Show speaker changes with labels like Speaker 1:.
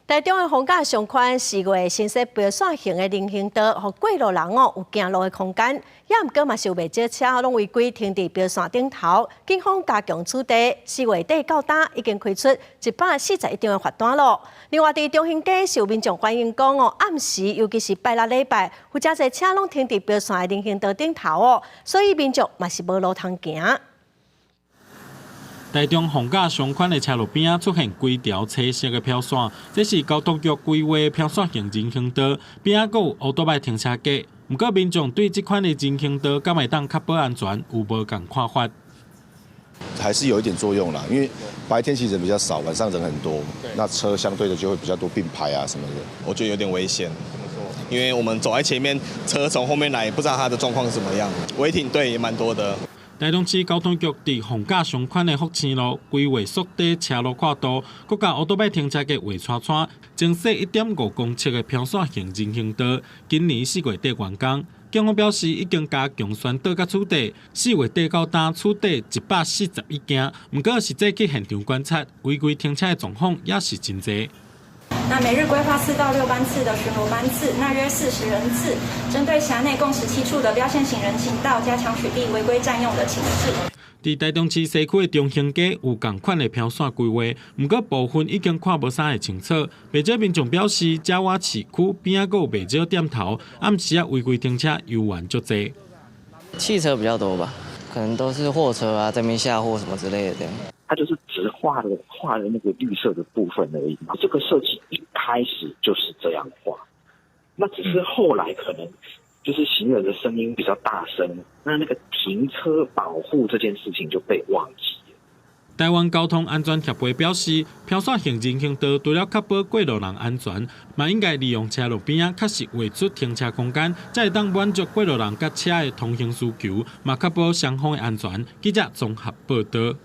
Speaker 1: 台中的逢甲商圈4月新設標線型的人行道，予過路人哦有行路的空間。也毋過嘛是有袂少車攏違規停佇標線頂頭，警方加強取締。4月底到今已經開出141張的罰單囉。另外，佇中興街是有民眾反映講哦，暗時尤其是拜六禮拜，有誠濟車攏停佇標線的人行道頂頭哦，所以民眾嘛是無路通行。
Speaker 2: 台中逢甲商圈的車路邊仔出現規條青色的標線，這是交通局規劃的標線型人行道，邊仔閣有歐多擺停車格。毋過民眾對這款的人行道敢會當確保安全，有無仝看法？
Speaker 3: 還是有一點作用啦，因為白天其實人比較少，晚上人很多，那車相對的就會比較多並排啊什麼的。
Speaker 4: 我覺得有點危險，因為我們走在前面，車從後面來，不知道它的狀況是怎麼樣。違停對也蠻多的。
Speaker 2: 台中市交通局佇逢甲商圈的福星路規劃縮短車路闊度，閣共烏多擺停車格畫圈圈，增設1.5公尺的標線型人行道。今年4月底完工。警方表示已經加強宣導佮取締，4月底到今取締141件，毋過實際去現場觀察，違規停車的狀況也是真濟。
Speaker 5: 那每日規劃4到6班次的巡邏班次，那約40人次，針對轄內共17處的標線型人行道，加強取締違規佔用的情形。
Speaker 2: 佇台中市西區的中興街有仝款的標線規劃，毋過部分已經看無啥會清楚。袂少民眾表示，遮倚市區邊仔閣有袂少店頭，暗時仔違規停車猶原足濟。
Speaker 6: 汽車比較多吧，可能都是貨車啊，在那邊下貨什麼之類的這樣。
Speaker 7: 它就是只畫了那個綠色的部分而已。這個設計一開始就是這樣畫，那只是後來可能就是行人的聲音比較大聲，那個停車保護這件事情就被忘記了。
Speaker 2: 台灣交通安全協會表示，標線型人行道除了確保過路人安全，嘛應該利用車路邊仔確實畫出停車空間，才會當滿足過路人佮車的通行需求，嘛確保雙方的安全。記者綜合報導。